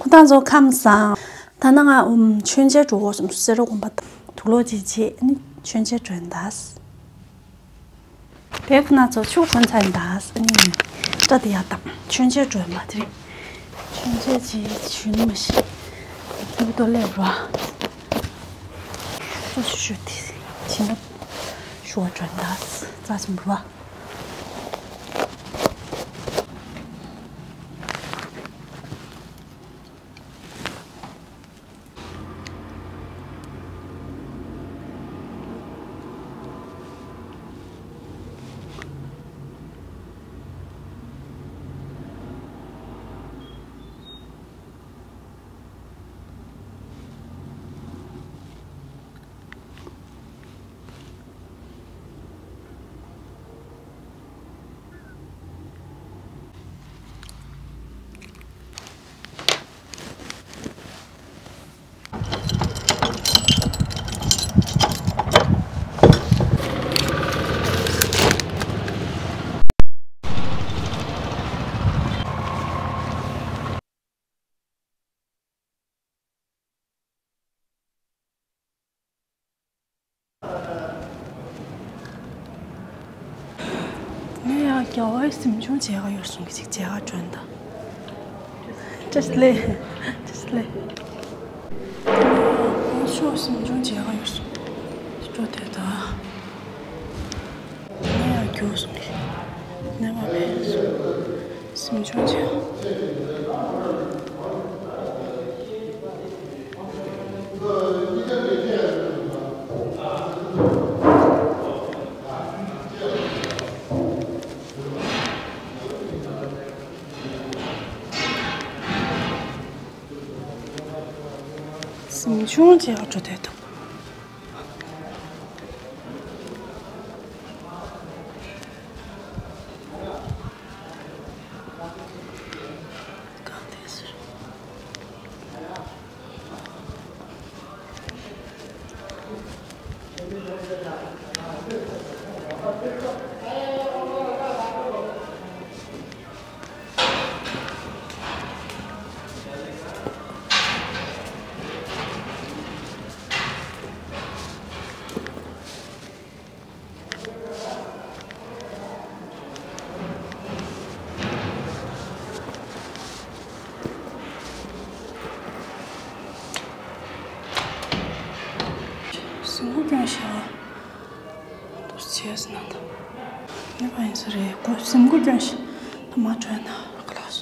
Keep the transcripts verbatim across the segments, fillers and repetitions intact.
ཁོ་ཐང་ཚོ་ཁམས་བཟང་། ད་ནང་ང་ཨུམ་མཆོད་མཇལ་འགྲོ་དགོས་སོང་། སེ་ར་དགོན་པ་དུག་ལོག་ཅིག་བྱས་ནི་མཆོད་མཇལ་འགྲོ་ཡིན་ད། དེ་ཁོ་ན་ཚོ་ཆུ་གོན་ཚར་ཡིན་ད། ཨ་ནི་སྐྲ་དེ་ཡར་བཏང་མཆོད་མཇལ་འགྲོ་ཡིན་པ་དེ་རིང་། མཆོད་མཇལ་ཅིག་ཞུ་ནི་མ་ཤེས། ཁྱེད་ཀྱི་ཏོ་སླེབས་རོགས། ཏོ་ཞུ་ཞུ་དེ་ཕྱི་ནང་ཞུ་བ་འགྲོ་ཡིན་ད། རྩ་ཆེན་པོ་རོགས། ངས་ཡང་རྒྱལ་བའི་གཟིམ་ཆུང་མཇལ་ཁ་ཡོད་གསུང་གི་ཅིག་མཇལ་ཁ་སྒྲོན་དང་། བཀྲ་ཤིས་བདེ་ལེགས། བཀྲ་ཤིས་བདེ་ལེགས། ཨོ་ཤོ་གཟིམ་ཆུང་མཇལ་ཁ་ཡོད་གསུང་། སྤྲོ་དེ་ད། ངས་ཡང་རྒྱུགས་གསུང་གི། ནས་མ་མེད་གཟིམ་ཆུང་མཇལ་ཁ། གཟིམ་ཆུང་བྱས་པ་འགྲོ་བསྡད་འདུག་གང་དེ་ཟེར། གཟིམ་འགོ་སྐྱོན་ཤག་འདུག་བྱས་ཟིན་ན་ད། ནི་བ་ཡིན་ས་རེད། གཟིམ་འགོ་སྐྱོན་ཤག་ད་མ་བྲོས་ན་ཁ་ལགས་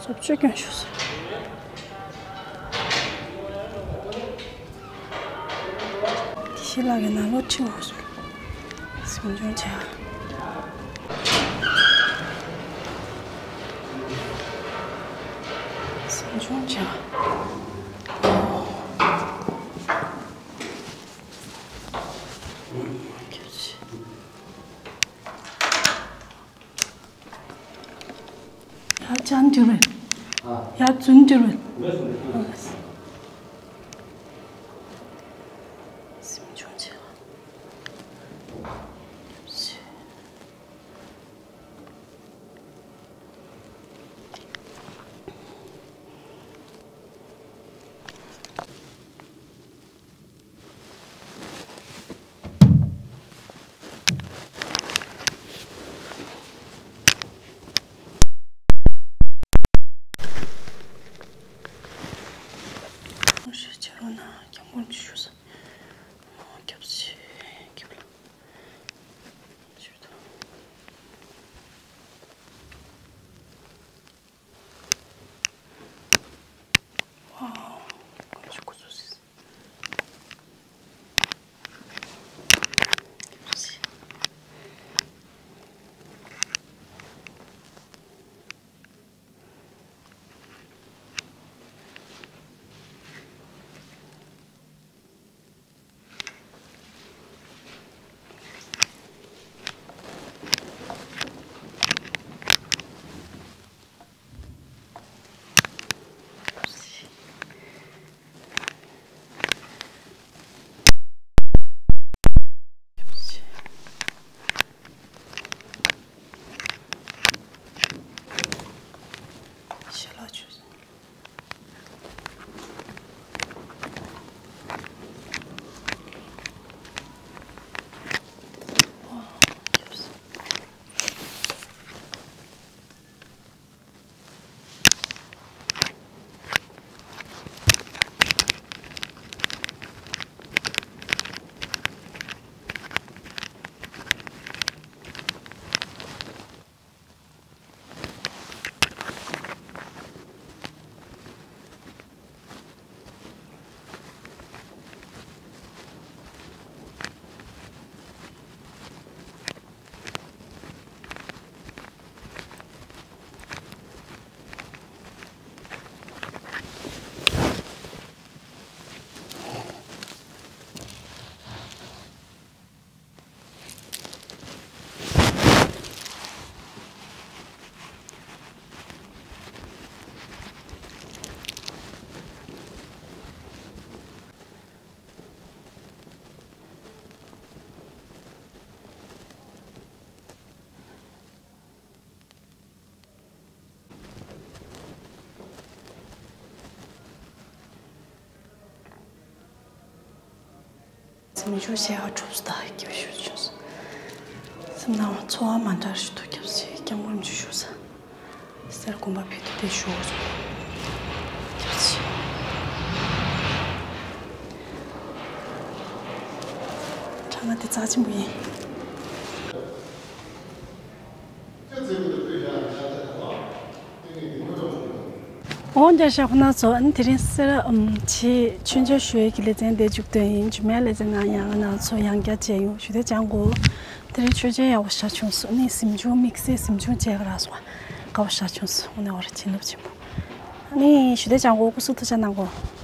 སོ། བཟོ་བཅོས་སྐྱོན་ཤོག་ཟེར། དེ་ཤི་ལག་གི་ནང་ལོགས་ཁྲིད་འོང་སོང་། གཟིམ་ཆུང་བྱ། གཟིམ་ཆུང་བྱ། ཡར་ཅང་འགྱུར་བས། ཡར་རྫུན་འགྱུར་བས། སེམས་ཆུང་ཆེ། ཞེས་བྱ་རུང་ན་སྐྱབས་མགོན་གྱི་ཞུ་ས། སྐྱབས་ཞེས་སྐྱབས་ལ་ཞུ་དང་། སེམས་ཤུགས་ཞེ་དྲག་གྲུབ་སོང་། ད་སྐྱིད་པོ་ཞེ་དྲག་བྱུང་སོང་། སེམས་ནང་ཚོར་བ་མ་འདྲ་ཞིག་ཐུག་སྐྱབས་སུ་སྐྱབས་མགོན་མཆོག་ཞུ་ས། གསེར་དགོན་པ་ཕེབས་ཏེ་དེ་ཞུ་བ་སོང་། སྐྱབས་སུ། ཁྲ་ང་དེ་རྩ་ཆེན་པོ་ཡིན། འོང་རྒྱ་ཤ་ཁོ་ན་ཚོ། ཨ་ནི་དེ་རིང་སེ་ར་ཨམ་ཆི་མཆོད་མཇལ་ཞུ་ཡས་ཀྱི་ལེ་ཚན་དེ་མཇུག་སྡོད་ཡིན། རྗེས་མའི་ལེ་ཚན་ནང་ཡང་ང་ཚོ་ཡང་བསྐྱར་མཇལ་ཡོང་། ཞུ་བདེ་ལྗང་གུ། དེ་རིང་མཆོད་མཇལ་ཡག་པོ་ཞེ་དྲག་བྱུང་སོང་། ཨ་ནི་གཟིམ་ཆུང་དམིགས་བསལ་གཟིམ་ཆུང་མཇལ་ག་རག་སོང་། དགའ་པོ་ཞེ་དྲག་བྱུང་སོང་། དངོས་གནས་ཨོ་ར་བྱིན་རླབས་ཆེན་པོ། ཨ་ནི་ཞུ་བདེ་ལྗང་གུ་སྐུ་གཟུགས་ཐུགས་ཅག་གནང་གོ།